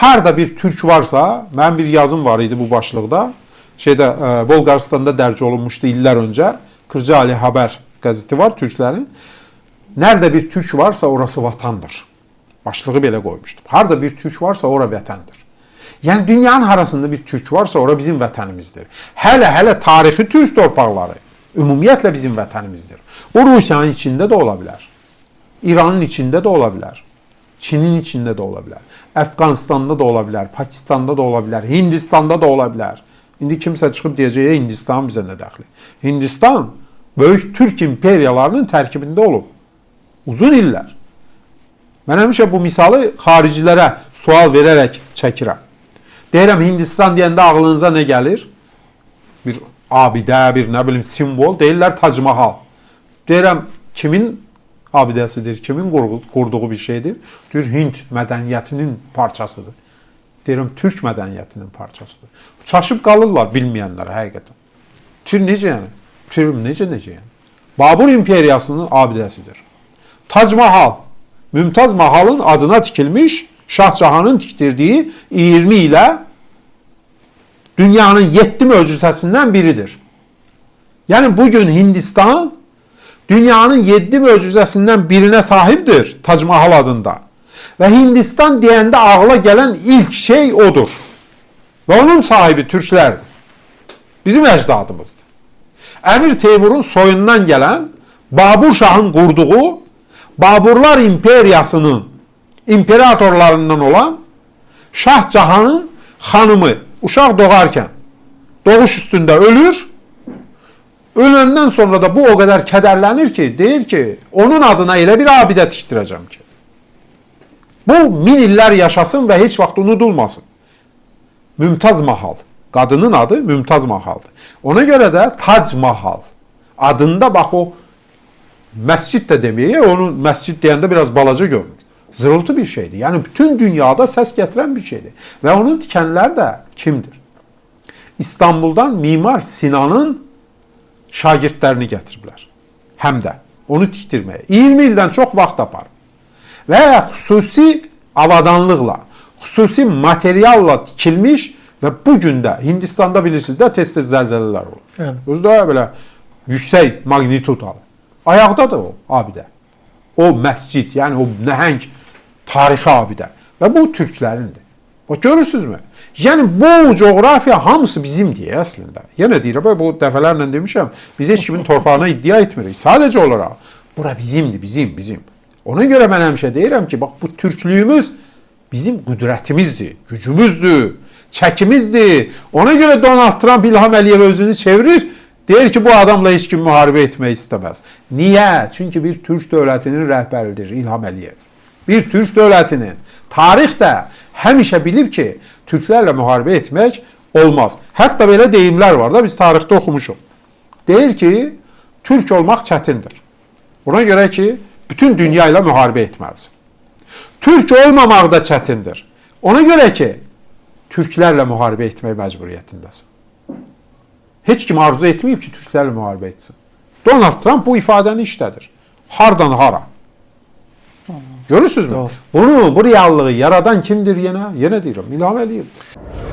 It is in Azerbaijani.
Harda bir türk varsa, mənim bir yazım var idi bu başlıqda. Şeydə Bolqarıstanda dərc olunmuşdu illər öncə. Kırcaali Haber qəzeti var türklərin. Nerede bir Türk varsa orası vatandır. Başlığı belə qoymuşdum. Harda bir Türk varsa ora vətəndir. Yəni dünyanın harasında bir Türk varsa ora bizim vətənimizdir. Hələ tarixi Türk torpaqları ümumiyyətlə bizim vətənimizdir. Bu Rusiyanın içində də ola bilər. İranın içində də ola bilər. Çinin içində də ola bilər. Əfqanistanda da ola bilər, Pakistanda da ola bilər, Hindistanda da ola bilər. İndi kimsə çıxıb deyəcək, Hindistan bizə nə dəxli? Hindistan böyük Türk imperiyalarının tərkibində olub. Uzun illər. Mən həmişə bu misalı xaricilərə sual verərək çəkirəm. Deyirəm, Hindistan deyəndə ağlınıza nə gəlir? Bir abidə, bir nə bilim simvol, deyirlər Tac Mahal. Deyirəm, kimin abidəsidir, kimin qurduğu bir şeydir? Deyir, Hind mədəniyyətinin parçasıdır. Deyirəm, Türk mədəniyyətinin parçasıdır. Çaşıb qalırlar bilməyənlər həqiqətən. Tür necə yəni? Tür necə yəni? Babur imperiyasının abidəsidir. Tac Mahal, Mümtaz Mahalın adına tikilmiş, Şah Cahanın tikdirdiyi 20 ilə dünyanın 7 möcüzəsindən biridir. Yəni bugün Hindistan dünyanın 7 möcüzəsindən birinə sahibdir Tac Mahal adında. Və Hindistan deyəndə ağla gələn ilk şey odur. Və onun sahibi türklərdir. Bizim əcdadımızdır. Əmir Teymurun soyundan gələn Babur Şahın qurduğu Baburlar İmperiyasının imperatorlarından olan Şah Cahanın xanımı uşaq doğarkən doğuş üstündə ölür. Öləndən sonra da bu o qədər kədərlənir ki, deyir ki, onun adına elə bir abidə tikdirəcəm ki, bu min illər yaşasın və heç vaxt unudulmasın. Mümtaz Mahal. Qadının adı Mümtaz Mahaldır. Ona görə də Tac Mahal adında bax o məscid də deməyək, onu məscid deyəndə biraz balaca görünür. Zırıltı bir şeydir. Yəni bütün dünyada səs gətirən bir şeydir. Və onun tikənləri də kimdir? İstanbuldan Mimar Sinanın şagirdlərini gətiriblər. Həm də onu tikdirməyə. 20 ildən çox vaxt aparıb. Və xüsusi avadanlıqla, xüsusi materialla tikilmiş və bu gün də Hindistanda bilirsiniz də tez-tez zəlzələlər olur. Evet. Özü də belə yüksək maqnitud alır. Ayaqdadır o abidə. O məscid, yəni o nəhəng tarixi abidə. Və bu türklərindir. Bax görürsünüzmü? Yəni bu coğrafiya hamısı bizimdir əslində. Yenə deyirəm, bu dəfələrlə demişəm, biz heç kimin torpağına iddia etmirik. Sadəcə olaraq bura bizimdir, bizim, bizim. Ona görə mən həmişə deyirəm ki, bax bu türklüyümüz bizim qüdrətimizdir, gücümüzdür, çəkimizdir. Ona görə Donald Trump İlham Əliyev özünü çevirir, deyir ki, bu adamla heç kim müharibə etmək istəməz. Niyə? Çünki bir türk dövlətinin rəhbəridir İlham Əliyev. Bir türk dövlətinin. Tarix də həmişə bilib ki, türklərlə müharibə etmək olmaz. Hətta belə deyimlər var da, biz tarixdə oxumuşuq. Deyir ki, türk olmaq çətindir. Ona görə ki, bütün dünya ilə müharibə etməlisin. Türk olmamaq da çətindir. Ona görə ki, türklərlə müharibə etmək məcburiyyətindəsin. Heç kim arzu etməyib ki, türklərlə müharibə etsin. Donald Trump bu ifadəni işlədir. Hardan hara? Görürsünüzmü? Doğru. Bunu, bu reallığı yaradan kimdir yenə? Yenə deyirəm, İlham Əliyevdir.